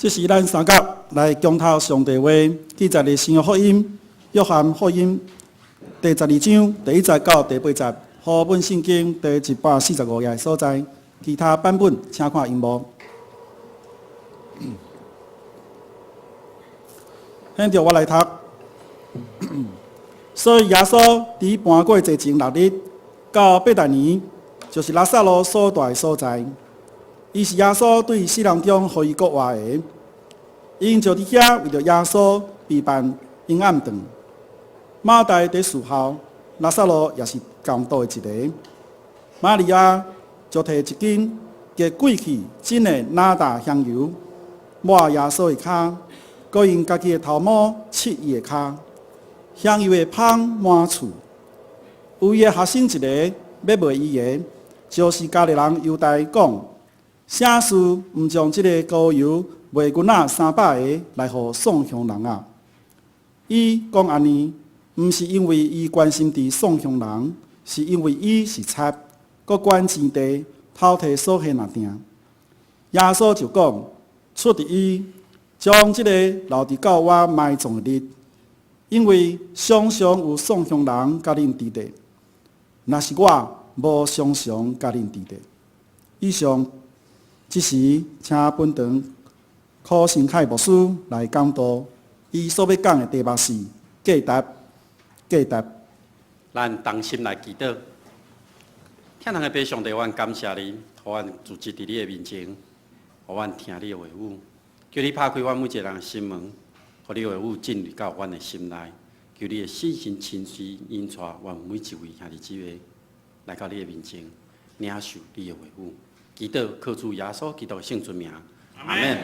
這是咱三甲來講透上帝話，記載佇新約福音、約翰福音第12章第一節到第八節，和本聖經第145頁的所在。其他版本請看螢幕。現在我來讀。所以耶穌佇搬過濟前六日，到伯大尼，就是拉撒路所蹛的所在。伊是耶穌對死人中予伊復活的。𪜶就佇遐為著耶穌備辦迎暗頓。馬大佇侍候，拉撒路也是仝桌的一个。瑪利亞就提一斤極貴氣真的哪噠香油，抹耶穌的跤，閣用家己的頭毛拭伊的跤。香油的芳滿厝。有伊的學生一个欲賣伊的，就是加利人猶大講：啥事毋將這个膏油賣銀仔300个來予送香人啊？伊講按呢，毋是因為伊關心佇送香人，是因為伊是賊，閣管錢袋，偷提所獻若定。耶穌就講：出佇伊，將這个留佇到我埋葬的日，因為常常有送香人佮恁佇咧，若是我無常常佮恁佇咧。以上，這時請本堂柯新凱牧師來講道，伊所欲講的題目是價值，價值。咱同心來祈禱，疼咱的父上帝，阮感謝你，予阮聚集佇你的面前，予阮聽你的話語，求你拍開阮每一个人的心門，予你的話語進入到阮的心內，求你的聖神親自引帶阮每一位兄弟姊妹來到你的面前，領受你的話語。祈禱靠主耶穌基督的聖尊名，阿們。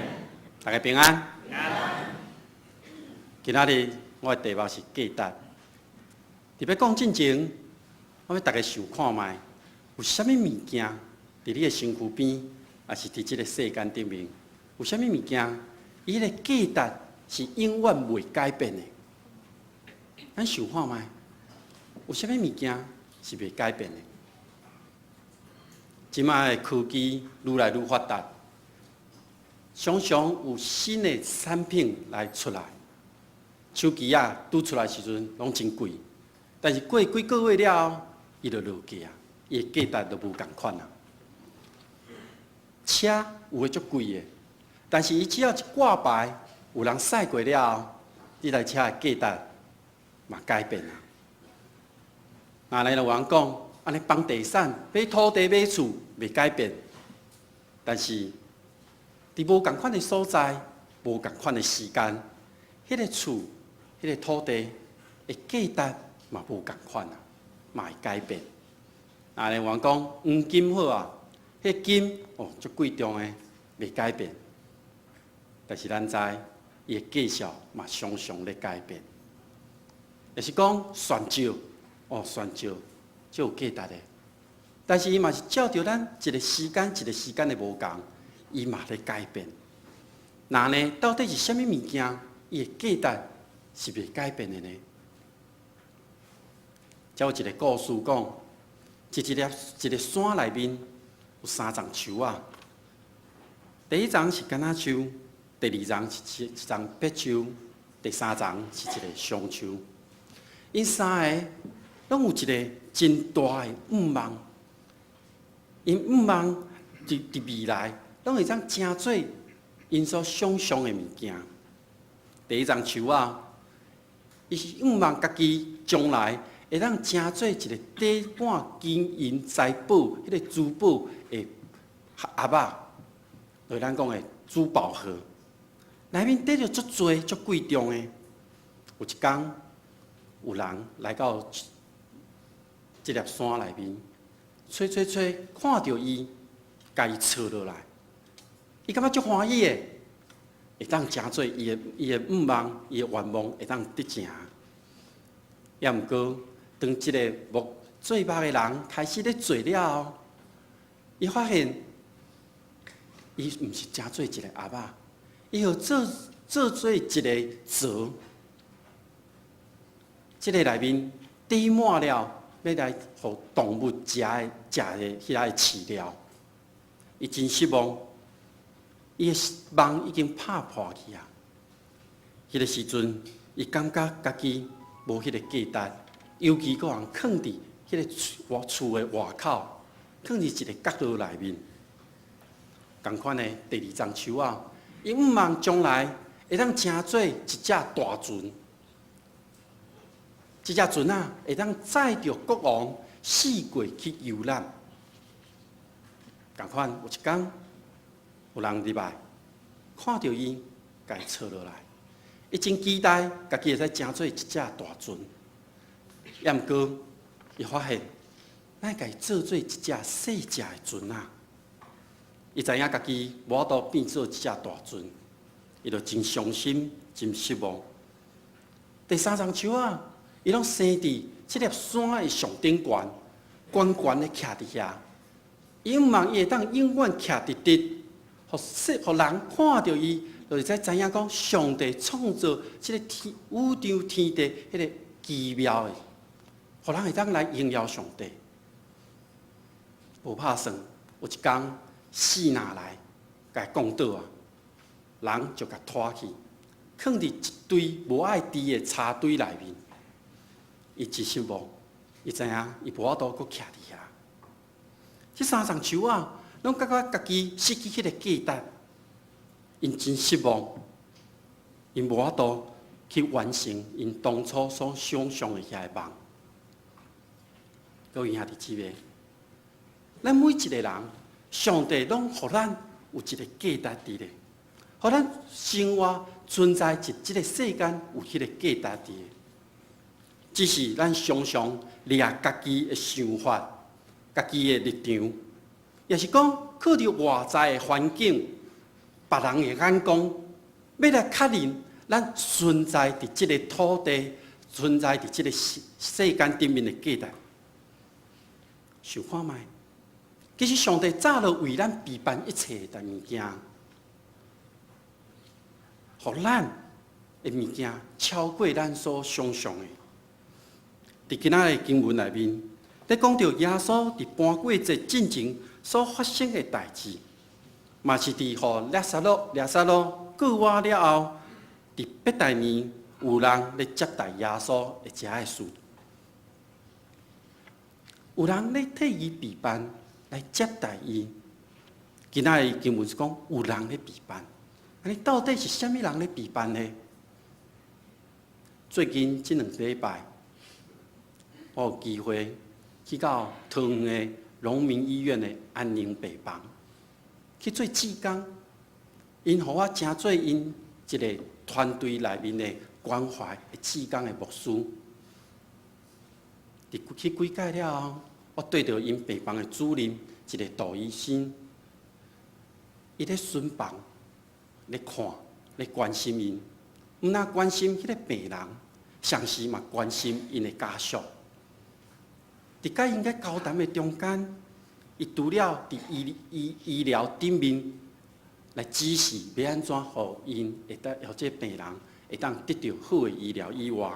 大家平安。今仔日我的題目是價值。佇欲講進前，我欲逐家想看覓，有啥物物件佇你的身軀邊，抑是佇這个世間頂面，有啥物物件，伊的價值是永遠袂改變的。咱想看覓，有啥物物件是袂改變的？這擺的科技愈來愈發達，常常有新的產品來出來。手機仔拄出來時陣攏真貴，但是過幾個月了後，伊就落價啊，伊的價值就無仝款啊。車有的足貴的，但是伊只要一掛牌，有人駛過了後，這台車的價值嘛改變啊。若來有人講，按呢房地產買土地買厝袂改變，但是佇無仝款的所在、無仝款的時間，彼个厝、彼个土地的價值嘛無仝款啊，嘛會改變。若來有人講黃金好啊，彼个金哦足貴重的，袂改變，但是咱知伊的價數嘛常常咧改變。也是講旋石，哦旋石足有價值的，但是伊嘛是照著咱一个時間一个時間的無仝，伊嘛咧改變。那呢，到底是啥物物件，伊的價值是袂改變的呢？才有一个故事講，一一粒一个山內面有三叢樹仔，第一叢是柑仔樹，第二叢是一叢柏樹，第三叢是一个松樹。𪜶三个攏有一个真大的願望，𪜶願望佇佇未來攏會當成做𪜶所想象的物件。第一叢樹仔，伊是願望家己將來會當成做一個缀滿金銀財寶、彼个珠寶的盒仔，就是咱講的珠寶盒，內面缀著足濟足貴重的。有一工，有人來到這粒山內面，揣揣揣，看著伊，共伊揣落來，伊感覺足歡喜的，會當成做伊的願望，伊的願望會當得成。也毋過，當這个木做木的人開始咧做了後，伊發現，伊毋是成做一个盒仔，伊予做做做一个槽。這个內面堆滿了，欲來予動物食的食的彼个飼料，伊真失望。伊的夢已經拍破去啊！彼個時陣，伊感覺家己無彼個價值，尤其閣予人囥佇彼個厝的外口，囥佇一個角落內面。仝款的第二叢樹仔，伊向望將來會當成做一隻大船，這隻船仔會當載著國王四界去遊覽。仝款有一工，有人入來，看著伊，共伊揣落來。伊真期待家己會使成做一隻大船，抑毋過伊發現，哪會共伊做做一隻細隻的船仔？伊知影家己無法度變做一隻大船，伊就真傷心、真失望。第三叢樹仔，伊攏生佇這粒山的上頂懸，懸懸的徛佇遐。伊向望伊會當永遠徛直直，予世予人看著伊，就會使知影講上帝創造這个天宇宙天地彼个奇妙的，予人會當來榮耀上帝。無拍算，有一工死若來，共伊摃倒啊，人就共拖去，囥佇一堆無愛挃的柴堆內面。伊真失望，伊知影伊無法度閣徛佇遐。這三叢樹仔，攏感覺家己失去彼个價值，𪜶真失望，𪜶無法度去完成𪜶當初所想像的遐个夢。各位兄弟姊妹，咱每一個人，上帝攏予咱有一個價值佇咧，予咱生活存在佇這个世間有彼個價值佇。只是咱常常掠家己的想法、家己的立場，抑是講靠著外在的環境、別人的眼光，欲來確認咱存在佇這个土地、存在佇這个世世間頂面的價值。想看覓，其實上帝早就為咱備辦一切的物件，予咱的物件超過咱所想像的。佇今仔的經文內面，咧講著耶穌佇盤粿節進前所發生的代誌，嘛是佇予拉撒路拉撒路復活了後，佇伯大尼有人咧接待耶穌的遮个事。有人咧替伊備辦來接待伊。今仔的經文是講有人咧備辦，按呢到底是啥物人咧備辦呢？最近這兩禮拜，我有機會去到桃園的榮民醫院的安寧病房去做志工，𪜶予我成做𪜶一个團隊內面的關懷的志工的牧師。佇去幾擺了後，我對著𪜶病房的主任一个杜醫生，伊咧巡房，咧看，咧關心𪜶，毋但關心彼个病人，同時嘛關心𪜶的家屬。佇佮𪜶咧交談的中間，伊除了佇醫醫醫療頂面來指示欲按怎予𪜶會當，予這个病人會當得著好的醫療以外，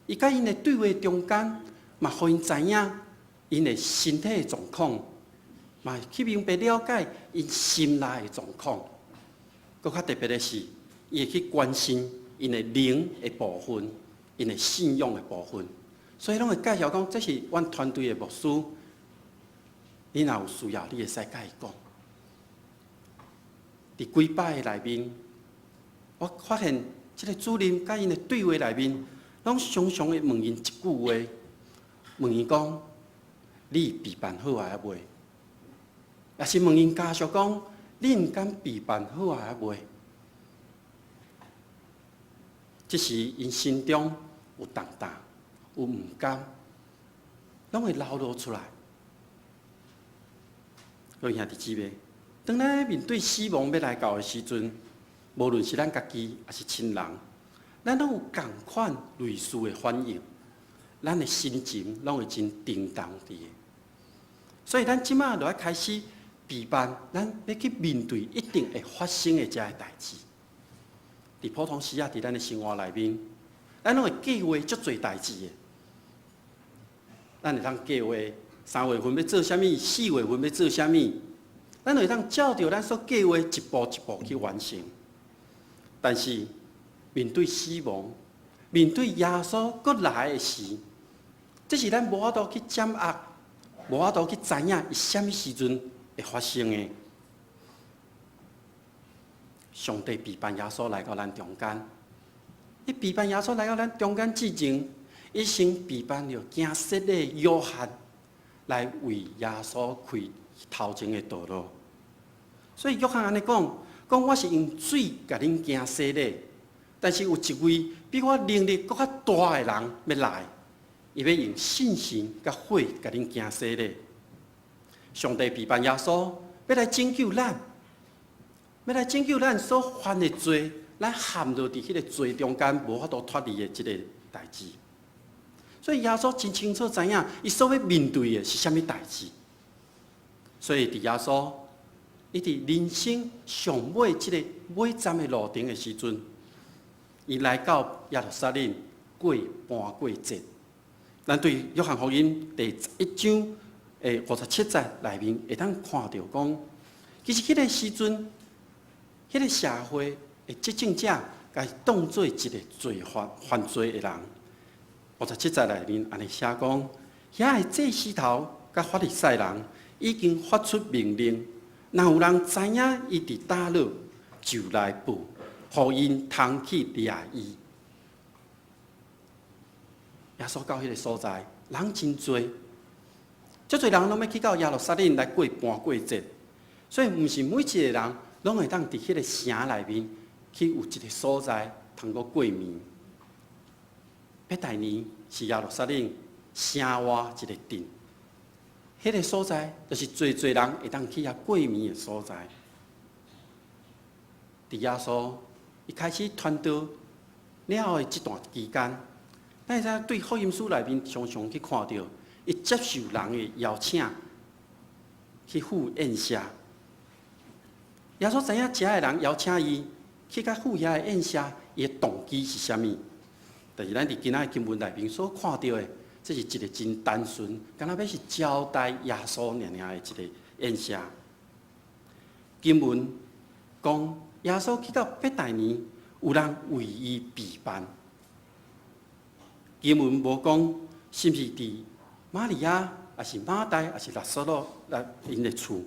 伊佮𪜶的對話中間，嘛予𪜶知影𪜶的身體的狀況，嘛去明白了解𪜶心內的狀況。閣較特別的是，伊會去關心𪜶的靈的部分，𪜶的信仰的部分。所以攏會介紹講，這是阮團隊的牧師，你若有需要，你會使佮伊講。佇幾擺的內面，我發現這個主任佮𪜶的對話內面，攏常常會問𪜶一句話，問伊講：你備辦好啊未？抑是問𪜶家屬講：恁敢備辦好啊未？這時𪜶心中有重擔，有毋甘，攏會流露出來。各位兄弟姊妹，當咱面對死亡欲來到的時陣，無論是咱家己，抑是親人，咱攏有仝款類似的反應，咱的心情攏會真沉重佇的。所以，咱這馬就愛開始備辦，咱欲去面對一定會發生的這个代誌。佇普通時仔，佇咱的生活內面，咱攏會計劃足濟代誌的。咱會當計劃3月份欲做啥物，4月份欲做啥物，咱會當照著咱所計劃一步一步去完成。但是面對死亡，面對耶穌閣來的時，這是咱無法度去掌握，無法度去知影伊啥物時陣會發生的。上帝備辦耶穌來到咱中間，伊備辦耶穌來到咱中間之前，伊先備辦著行洗禮約翰來為耶穌開頭前的道路。所以約翰按呢講，講我是用水共恁行洗禮，但是有一位比我能力閣較大的人欲來，伊欲用聖神佮火共恁行洗禮。上帝備辦耶穌欲來拯救咱，欲來拯救咱所犯的罪，咱陷入佇彼个罪中間，無法度脫離的這个代誌。所以耶穌真清楚知影，伊所欲面對的是啥物代誌。所以佇耶穌，伊佇人生上尾這个尾站的路程的時陣，伊來到耶路撒冷過盤過節。咱對約翰福音第11章的57節內面會當看著講，其實彼个時陣，彼个社會的執政者，共伊當做一个罪犯、犯罪的人。57節內面按呢寫講，遐个祭司頭佮法利賽人已經發出命令，若有人知影伊佇佗落，就來報，予𪜶通去掠伊。耶穌到彼个所在，人真濟，足濟人攏欲去到耶路撒冷來過盤過節，所以毋是每一个人攏會當佇彼个城內面去有一个所在通閣過暝。伯大尼是耶路撒冷城外一個鎮，彼个所在就是濟濟人會當去遐過暝的所在。佇耶穌伊開始傳道了後的這段期間，咱會使對福音書內面常常去看著，伊接受人的邀請去赴宴席。耶穌知影遮的人邀請伊去共赴遐的宴席，伊的動機是啥物？但是咱佇今仔的經文內面所看著的，這是一個真單純，敢若欲是招待耶穌爾爾的一個宴席。經文講，耶穌去到伯大尼，有人為伊備辦。經文無講是毋是佇瑪利亞，抑是馬大，抑是拉撒路來𪜶的厝。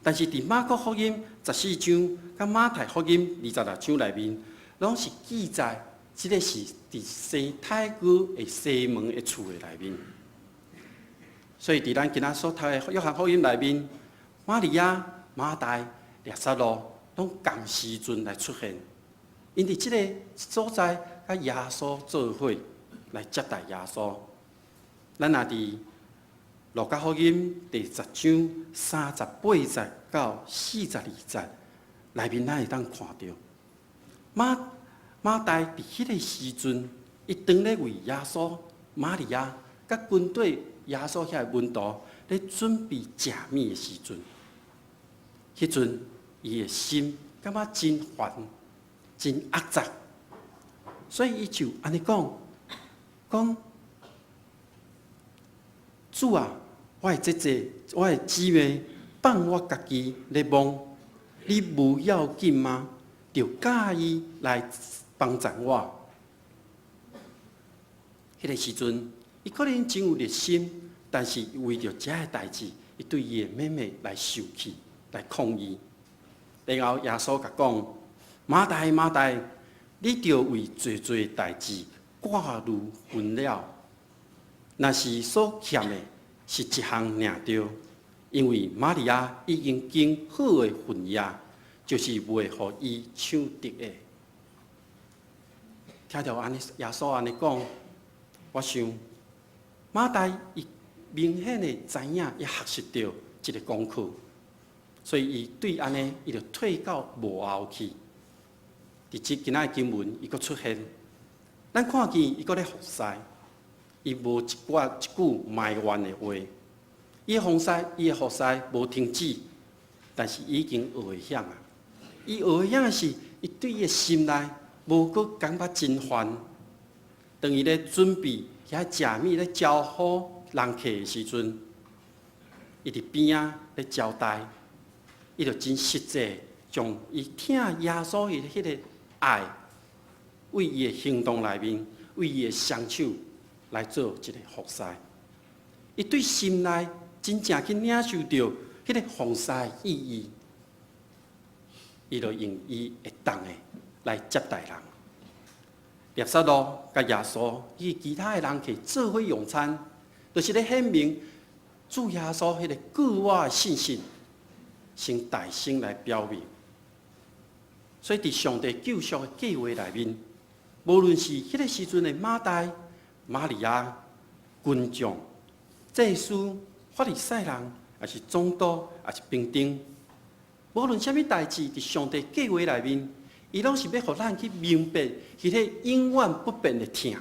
但是佇馬可福音14章，佮馬太福音26章內面，攏是記載，這个是佇西太哥的西門的厝的內面。所以佇咱今仔所讀的約翰福音內面，瑪利亞、馬大、拉撒路攏仝時陣來出現，𪜶佇這个所在佮耶穌做伙來接待耶穌。咱若佇路加福音第10章38節到42節內面，咱會當看著馬大佇彼个時陣，伊當咧為耶穌、瑪利亞佮軍隊耶穌遐个門徒咧準備食物的時陣，彼陣伊的心感覺真煩、真壓榨，所以伊就按呢講，講主啊，我的姐姐、我的姊妹放我家己咧忙，你無要緊嗎？就佮伊來幫贊我。彼个時陣，伊可能真有熱心，但是為著這个代誌，伊對伊的妹妹來受氣，來抗議。然後耶穌共講：馬大，馬大，你著為濟濟代誌掛慮煩擾，若是所欠的是一項爾對，因為瑪利亞已經揀好的份額，就是袂予伊搶得的。聽著按呢，耶穌按呢講，我想馬大伊明顯的知影，伊學習著這个功課，所以伊對按呢，伊就退到幕後去。佇這今仔的經文，伊閣出現，咱看見伊閣咧服侍，伊無一寡一句埋怨的話，伊的服侍無停止，但是伊已經學會曉啊。伊學會曉的是，伊對伊的心內無閣感覺真煩。當伊咧準備遐食物咧招呼人客的時陣，伊佇邊仔咧招待，伊就真實際將伊疼耶穌的彼个愛，為伊的行動內面，為伊的雙手來做一个服侍。伊對心內真正去領受著彼个奉事的意義，伊就用伊會當的來接待人。拉撒路佮耶穌以及其他的人客做伙用餐，就是咧顯明主耶穌彼个過我的信心，先大聲來表明。所以，佇上帝救贖的計劃內面，無論是彼个時陣的馬大、瑪利亞、群眾、祭司、法利賽人，抑是總督，抑是兵丁，無論啥物代誌，佇上帝計劃內面，伊攏是欲予咱去明白彼个永遠不變的疼。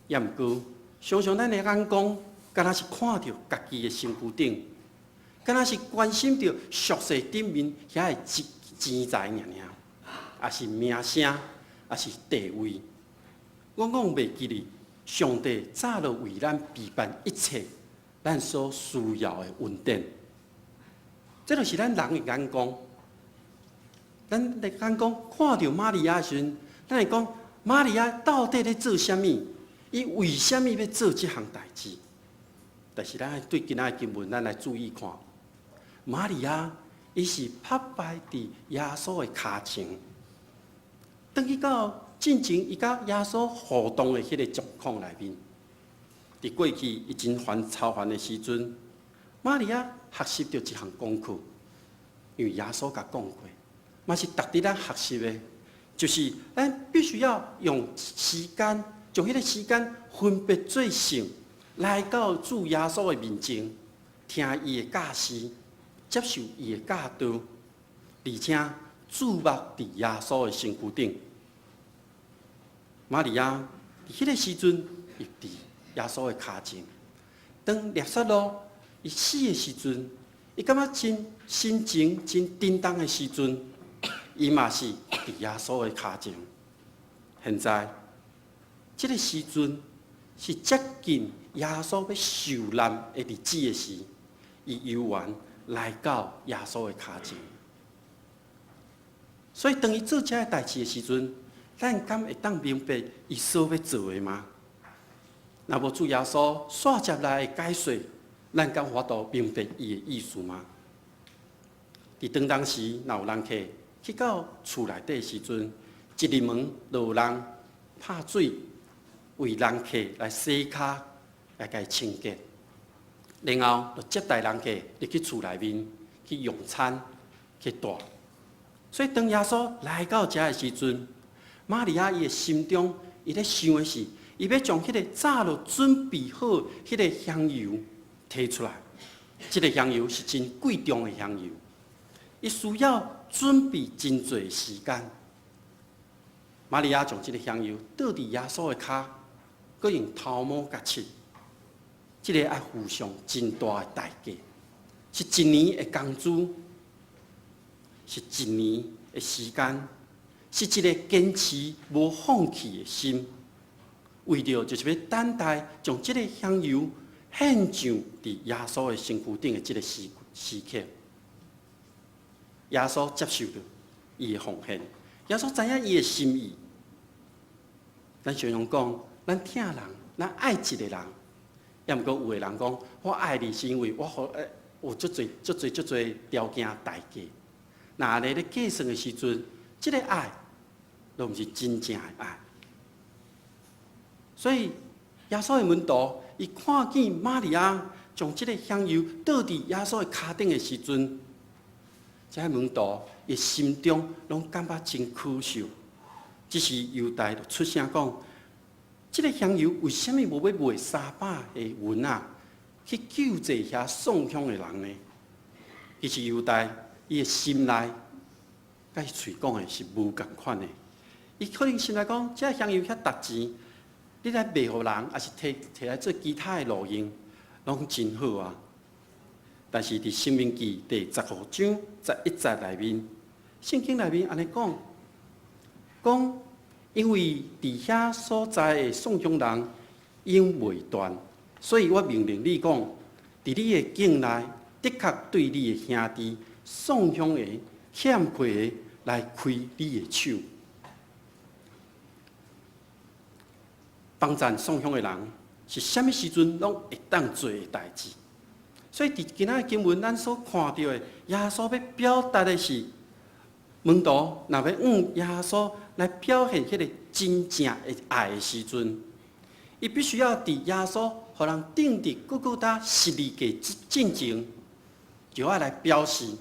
抑毋過，常常咱的眼光，敢若是看著家己的身軀頂，敢若是關心著俗世頂面遐个錢錢財爾爾，抑是名聲，抑是地位，往往袂記得上帝早就為咱備辦一切咱所需要的恩典。這就是咱人的眼光。咱的眼光看著瑪利亞的時陣，咱會講瑪利亞到底咧做啥物？伊為啥物欲做這項代誌？但是咱對今仔的經文，咱來注意看，瑪利亞伊是趴拜佇耶穌的跤前，轉去到進前伊佮耶穌互動的彼个狀況內面，佇過去伊真煩操煩的時陣，瑪利亞學習著一項功課，因為耶穌共講過，嘛是值得咱學習的，就是咱必須要用時間，將彼个時間分別做聖，來到主耶穌的面前，聽伊的教示，接受伊的教導，而且注目佇耶穌的身軀頂。瑪利亞佇彼个時陣，伊佇耶穌的跤前。當拉撒路伊死的時陣，伊感覺真心情真震動的時陣，伊嘛是佇耶穌的跤前。現在，這个時陣是接近耶穌欲受難的日子的時，伊猶原來到耶穌的跤前。所以，當伊做這个代誌的時陣，咱敢會當明白伊所欲做的嗎？若無主耶穌煞接來的解說，咱敢有法度明白伊的意思嗎？佇當當時，若有人客去到厝內底的時陣，一入門就有人拍水為人客來洗跤，來共伊清潔，然後就接待人客入去厝內面去用餐去蹛。所以當耶穌來到遮的時陣，瑪利亞伊的心中，伊咧想的是，伊欲將彼个早就準備好彼个香油提出來。這个香油是真貴重的香油，伊需要準備真濟時間。瑪利亞將這个香油倒佇耶穌的跤，閣用頭毛共拭，這个愛付上真大的代價，是一年的工資，是一年的時間，是一个堅持無放棄的心，為著就是欲等待將這个香油獻上佇耶穌的身軀頂的這个時時刻。耶穌接受著伊的奉獻，耶穌知影伊的心意。咱常常講，咱疼人，咱愛一个人，抑毋過有的人講，我愛你是因為我予有足濟、足濟、足濟條件代價。若按呢咧計算的時陣，這个愛，都毋是真正的愛。所以耶穌的門徒，伊看見瑪利亞將這个香油倒佇耶穌的跤頂的時陣，這个門徒伊心中攏感覺真可惜。這時猶大就出聲講：這个香油為啥物無欲賣300个銀仔去救濟遐送香的人呢？其實猶大伊的心內，佮伊喙講的是無仝款的。伊可能心內講：這香油遐值錢，你來賣予人，抑是提提來做其他的路用，攏真好啊。但是佇《申命記》第15章11節內面，聖經內面按呢講，講因為佇遐所在的送香人永未斷，所以我命令你講，佇你的境內的確對你的兄弟送鄉的欠虧的來開你的手。幫贊送鄉的人是啥物時陣攏會當做的代誌。所以佇今仔的經文，咱所看著的耶穌欲表達的是，門徒若欲向耶穌來表現彼个真正的愛的時陣，伊必須要佇耶穌予人釘佇各各他十字架進前，就愛來表示，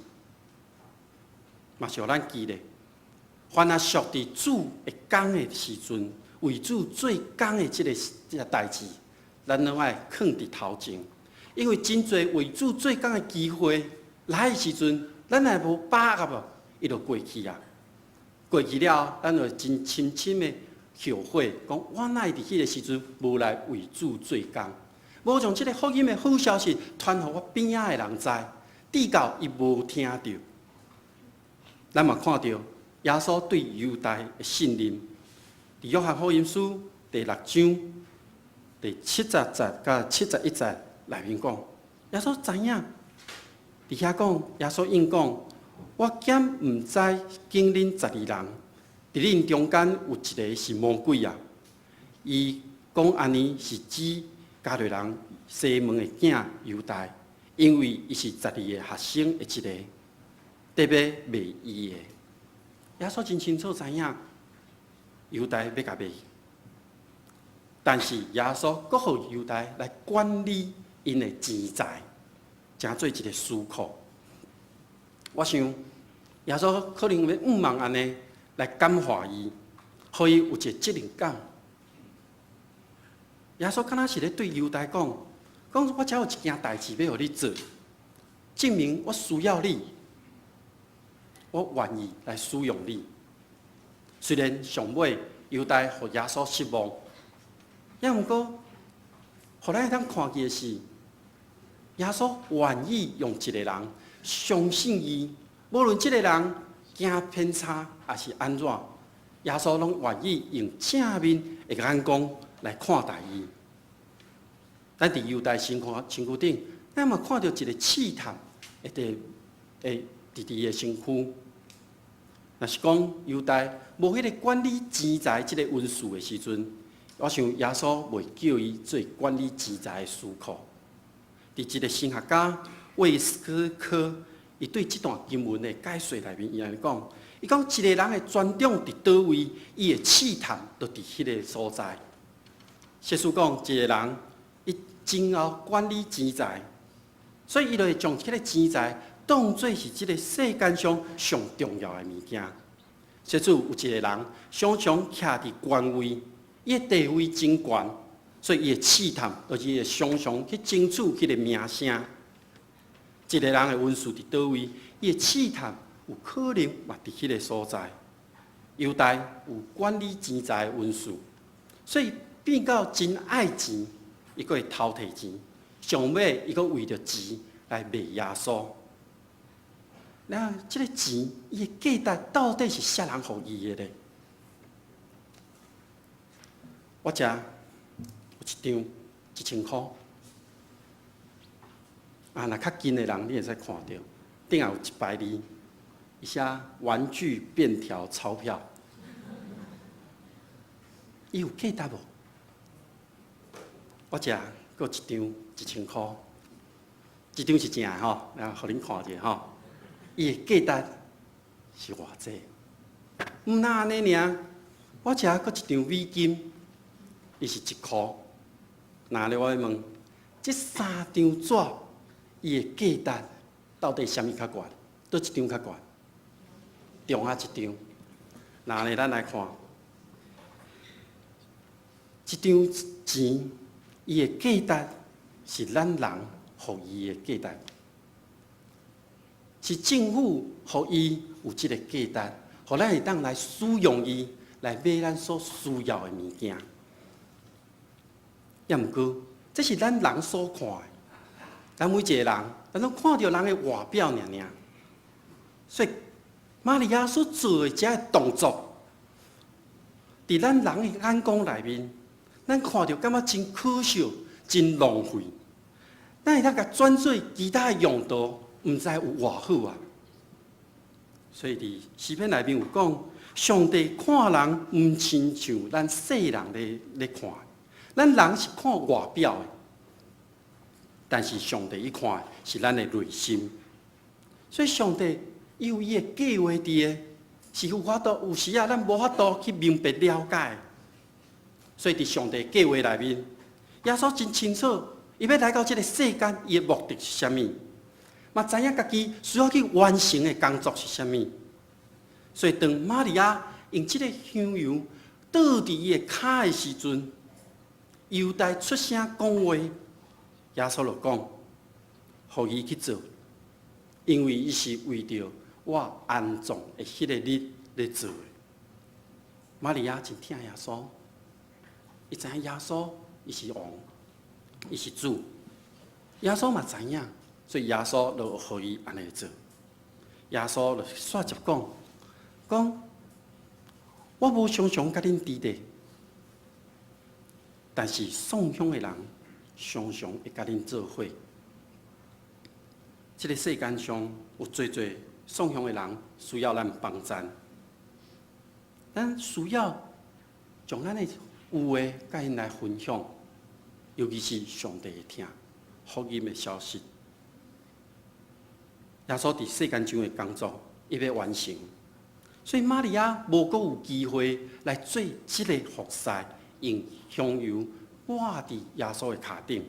嘛是予咱記得，凡若屬佇主的工的時陣，為主做工的這個代誌，咱攏愛囥佇頭前。因為真濟為主做工的機會來的時陣，咱若無把握無，伊就過去啊。過去了，咱就真深深的後悔，講我哪會佇彼个時陣無來為主做工，無將這个福音的好消息傳予我邊仔的人知，直到伊無聽著。咱嘛看著耶穌對猶大的信任，佇約翰福音書第六章第70節佮71節內面講，耶穌知影，佇遐講，耶穌應講，我敢毋知揀恁十二人，佇恁中間有一个是魔鬼啊！伊講按呢是指加略人西門的囝猶大，因為伊是十二個學生的一个，特欲賣伊的。耶穌真清楚知影猶大欲共賣，但是耶穌閣予猶大來管理𪜶的錢財，成做一个司庫。我想耶穌可能欲向望按呢來感化伊，予伊有一个責任感。耶穌敢若是咧對猶大講，講我遮有一件代誌欲予你做，證明我需要你，我願意來使用你。雖然上尾猶大予耶穌失望，也毋過，予咱會當看見的是，耶穌願意用一个人，相信伊，無論這个人行偏差抑是按怎，耶穌攏願意用正面的眼光來看待伊。咱佇猶大身軀頂，咱嘛看著一个試探，會佇會佇伊的身軀。若是講猶大無彼个管理錢財這个恩賜的時陣，我想耶穌袂叫伊做管理錢財的司庫。佇一个神學家魏斯科，伊對這段經文的解說內面，伊按呢講：伊講一个人的專長佇佗位，伊的試探就佇彼个所在。設使講，一个人伊真𠢕管理錢財，所以伊就會將彼个錢財當做是這个世間上上重要的物件。設使有一个人常常徛佇權位，伊的地位真懸，所以伊會試探，就是會常常去爭取彼个名聲。一个人的恩賜佇佗位，伊的試探有可能嘛佇彼个所在。猶大有管理錢財的恩賜，所以變到真愛錢，伊閣會偷提錢，上尾伊閣為著錢來賣耶穌。那這个錢，伊的價值到底是啥人予伊的呢？我遮有一張1000箍，啊，若較近的人，你會使看著，頂下有一排字，伊寫玩具便條鈔票，伊有價值無？我遮閣有一張1000箍，這張是正的吼，來，予恁看一下吼。伊的價值是偌濟？毋但按呢爾，我遮閣一張美金，伊是1箍。那咧，我欲問，這三張紙，伊的價值到底啥物較懸？佗一張較懸？中仔這張。那咧，咱來看，這張錢，伊的價值是咱人予伊的價值，是政府予伊有這个價值，予咱會當來使用伊，來買咱所需要的物件。也毋過，這是咱人所看的，咱每一個人，咱攏看著人的外表爾爾。所以，瑪利亞所做的這个動作，佇咱人的眼光內面，咱看著感覺真可惜、真浪費。咱會當共轉做其他的用途，毋知有偌好啊！所以佇詩篇內面有講，上帝看人毋親像咱世人咧看，咱人是看外表的，但是上帝伊看的是咱的內心。所以上帝伊有伊的計劃佇的，是有法度，有時啊，咱無法度去明白了解。所以佇上帝計劃內面，耶穌真清楚，伊欲來到這个世間，伊的目的是啥物？嘛知影家己需要去完成的工作是啥物。所以當瑪利亞用這个香油倒佇伊的跤的時陣，猶大出聲講話，耶穌就講，予伊去做，因為伊是為著我安葬的彼个日咧做的。瑪利亞真疼耶穌，伊知影耶穌伊是王，伊是主，耶穌嘛知影，所以耶穌就予伊按呢做。耶穌就煞接講，講我無常常佮恁佇咧，但是喪鄉的人常常會佮恁做伙。這个世間上有濟濟喪鄉的人需要咱幫贊，咱需要將咱的有的佮𪜶來分享，尤其是上帝的疼、福音的消息。耶穌佇世間上的工作，伊欲完成，所以瑪利亞無閣有機會來做這个服侍，用香油抹佇耶穌的跤頂。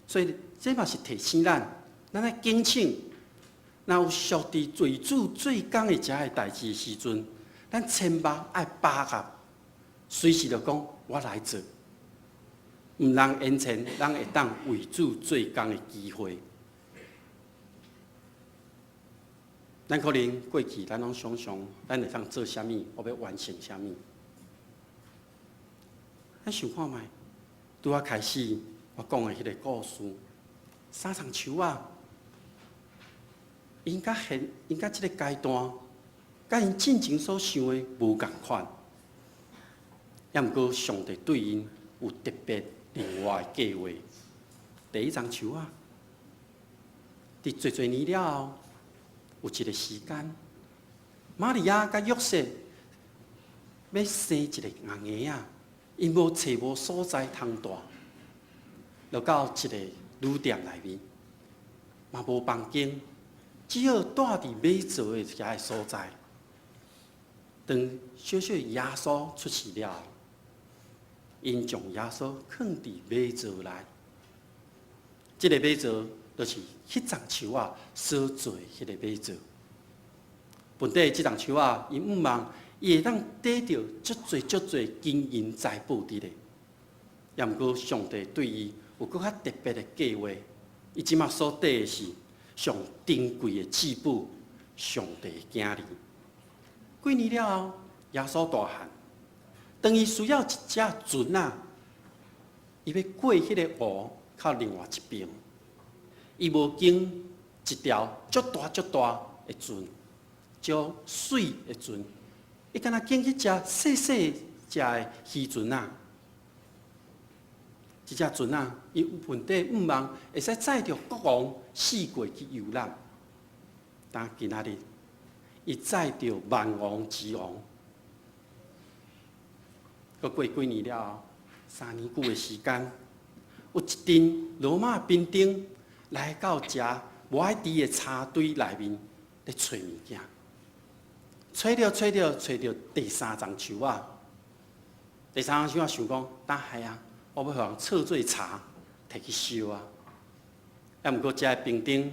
所以這嘛是提醒咱，咱愛警醒，若有屬佇為主做工的遮个代誌的時陣，咱千萬愛把握，隨時就講我來做，毋通延遲咱會當為主做工的機會。咱可能過去，咱攏想象咱會當做啥物，我欲完成啥物。咱想看覓，拄仔開始我講的彼个故事，三叢樹仔，𪜶佮現，𪜶佮這个階段，佮𪜶進前所想的無仝款。抑毋過上帝對𪜶有特別另外的計劃。第一叢樹仔，佇濟濟年了後，有一个時間，瑪利亞佮約瑟欲生一个嬰兒仔，𪜶無揣無所在通蹛，就到一个旅店內面，嘛無房間，只好蹛佇馬槽的遐个所在。當小小耶穌出世了後，𪜶將耶穌囥佇馬槽內，這个馬槽就是彼叢樹仔所做的彼个馬槽。本底這叢樹仔，𪜶向望伊會當得著足濟足濟金銀財寶佇咧。抑毋過上帝對伊有閣較特別的計劃，伊這馬所得的是上珍貴的至寶，上帝的囝兒。幾年了後，耶穌大漢，當伊需要一隻船仔，伊欲過彼个湖到另外一邊，伊無經一條足大足大的船，足媠的船，伊干焦揀彼隻細細隻的漁船仔。這隻船仔，伊本底向望會使載著國王四界去遊覽，但今仔日，伊載著萬王之王。閣過幾年了後，3年久的時間，有一陣羅馬兵丁來到遮無愛豬的柴堆內面咧揣物件，揣著揣著揣著第三叢樹仔，第三叢樹仔想講，等下啊，我欲予人剉做柴，提去燒啊！抑毋過遮的兵丁，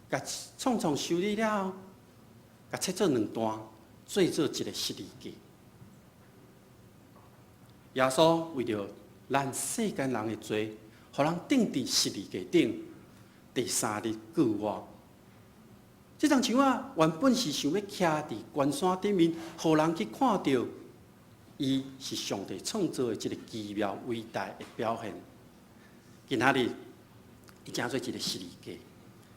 共創創修理了後，共切做兩段，做做一个十字架。耶穌為著咱世間人的罪，予人釘佇十字架頂，第三日復活。這叢樹仔原本是想欲徛佇懸山頂面，予人去看著。伊是上帝創造的這个奇妙偉大的表現。今仔日，伊成做一个十字架，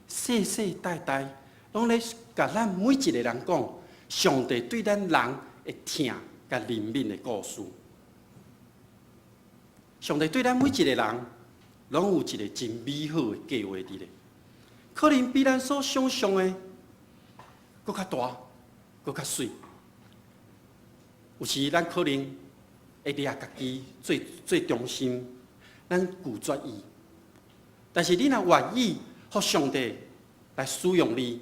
世世代代攏咧共咱每一个人講，上帝對咱人的疼佮憐憫的故事。上帝對咱每一个人，攏有一个真美好的計劃佇咧，可能比咱所想像的閣較大，閣較媠。有時咱可能會掠家己做做中心，咱拒絕伊。但是你若願意，予上帝來使用你，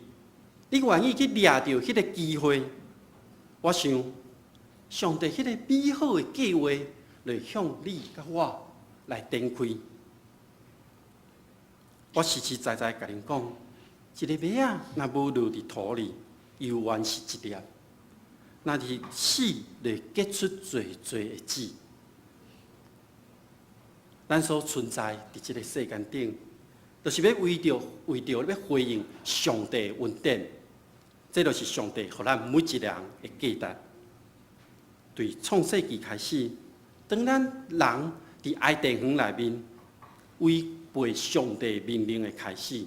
你願意去掠著彼个機會，我想上帝彼個美好的計劃，就會向你佮我來展開。我實實在在共恁講，一个麥仔若無落佇土裡，猶原是一粒；若是死，就會結出濟濟的籽。咱所存在佇這个世間頂，就是欲為著欲回應上帝的恩典，這就是上帝予咱每一个人的價值。對創世紀開始，當咱人佇伊甸園內面違背上帝命令的開始，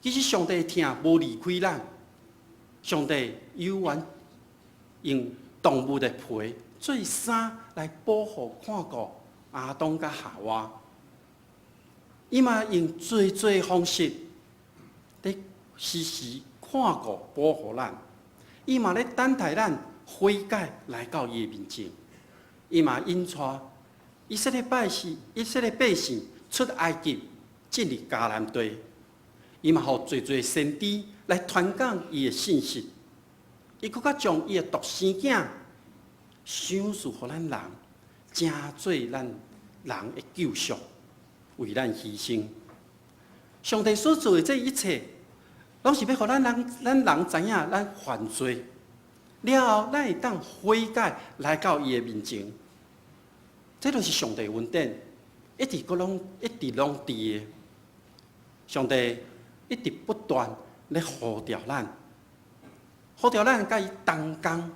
其實上帝的疼無離開咱，上帝猶原用動物的皮做衫來保護看顧亞當佮夏娃，伊嘛用濟濟方式咧時時看顧保護咱，伊嘛咧等待咱悔改來到伊的面前，伊嘛引帶以色列百姓出埃及進入迦南地，伊嘛予濟濟先知來傳講伊的信息，伊閣較將伊的獨生囝賞賜予咱人，成做咱人的救贖，為咱犧牲。上帝所做的這一切，攏是欲予咱人知影咱犯罪了後，咱會當悔改來到伊的面前。這就是上帝恩典，一直攏佇的。上帝一直不斷咧呼召咱，呼召咱佮伊同工，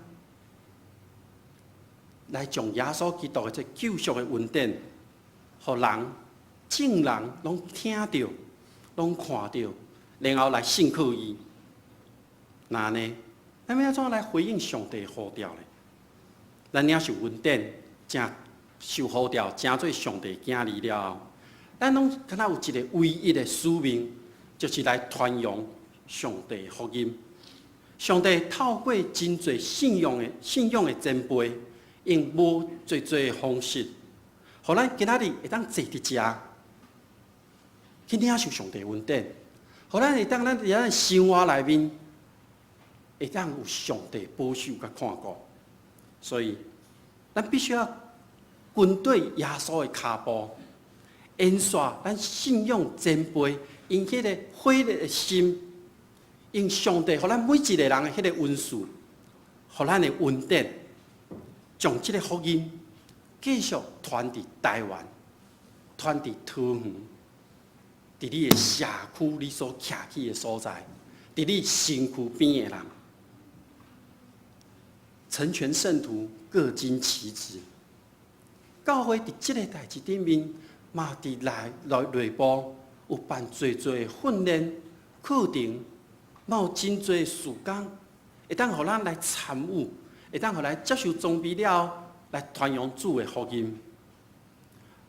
來將耶穌基督的這救贖的恩典，予人眾人攏聽著，攏看著，然後來信靠伊。那呢，咱欲按怎來回應上帝的呼召呢？咱領受恩典，成受呼召，成做上帝囝兒了後，咱攏敢若有一个唯一的使命，就是來傳揚上帝福音。上帝透過真濟信仰的前輩，用無濟濟的方式，予咱今仔日會當坐佇遮，去領受上帝恩典，予咱會當咱佇咱生活內面，會當有上帝保守佮看顧。所以，咱必須要跟對耶穌的跤步，延續咱信仰前輩𪜶彼个火熱的心，用上帝予咱每一个人的彼个恩賜，予咱的恩典，將這个福音繼續傳佇台灣，傳佇桃園，佇你的社區，你所徛起的所在，佇你身軀邊的人，成全聖徒，各盡其職。教會佇這个代誌頂面，嘛佇內部有辦濟濟訓練課程，嘛有真濟事工，會當予咱來參與，會當予來接受裝備了後，來傳揚主的福音。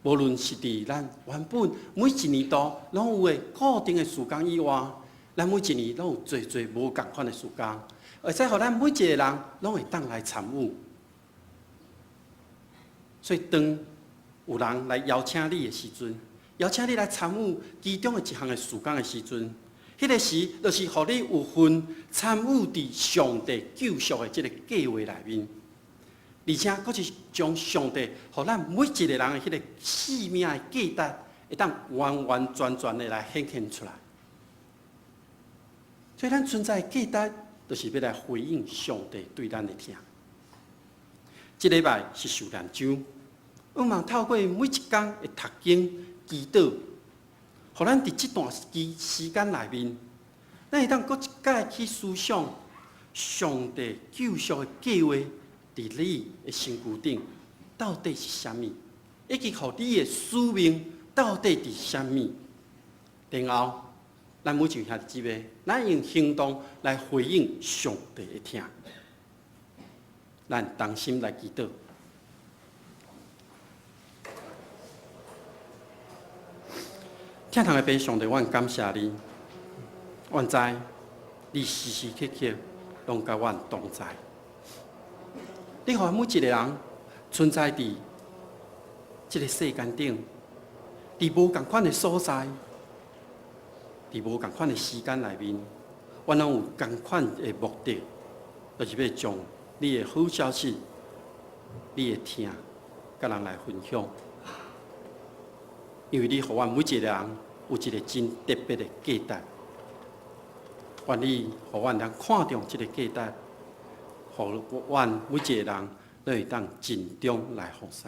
無論是佇咱原本每一年度攏有的固定的事工以外，咱每一年攏有濟濟無仝款的事工，會使予咱每一个人攏會當來參與。所以，當有人來邀請你的時陣，邀請你來參與其中的一項的事工的時陣，彼个時就是予你有份參與佇上帝救贖的這个計劃內面，而且閣是將上帝予咱每一个人的彼个生命的價值，會當完完全全的來顯現出來。所以，咱存在的價值，就是欲來回應上帝對咱的疼。這禮拜是受難週，向望透過每一工的讀經、祈禱，予咱佇這段期時間內面，咱會當閣一擺去思想上帝救贖的計劃，佇你的身軀頂到底是啥物，以及予你的使命到底佇啥物。然後，咱每一位兄弟姊妹，咱用行動來回應上帝的疼。咱同心來祈禱。天堂的父上帝，阮感謝你，阮知你時時刻刻攏佮阮同在。你予每一个人存在佇這个世間頂，佇無仝款的所在，佇無仝款的時間內面，阮攏有仝款的目的，就是欲將你的好消息、你的疼，佮人來分享。因為你予阮每一个人有一個真特別的價值，願你予阮通看重這個價值，予阮每一個人都會當盡忠來服侍。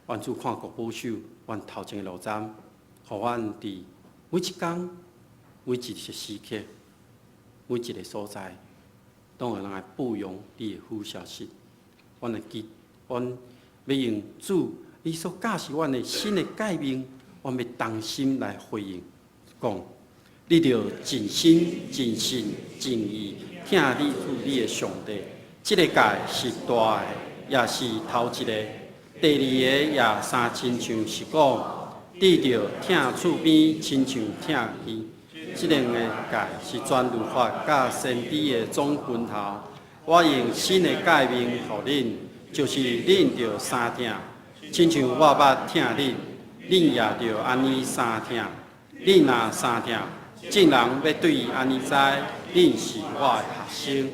願主看顧保守阮頭前的路程，予阮佇每一工、每一個時刻、每一個所在，攏會當來報揚你的好消息。阮會記，阮欲用主你所教示阮的新的誡命，阮欲同心來回應，講你著盡心、盡性、盡意疼你主你的上帝。這個誡是大的，也是頭一個。第二个也相親像是講，你著疼厝邊親像疼己。這兩个誡是全律法佮先知的總根頭。我用新的誡命予恁，就是恁著相疼，親像我捌疼恁，恁也著按呢相疼。恁若相疼，眾人欲對按呢知，恁是我的學生。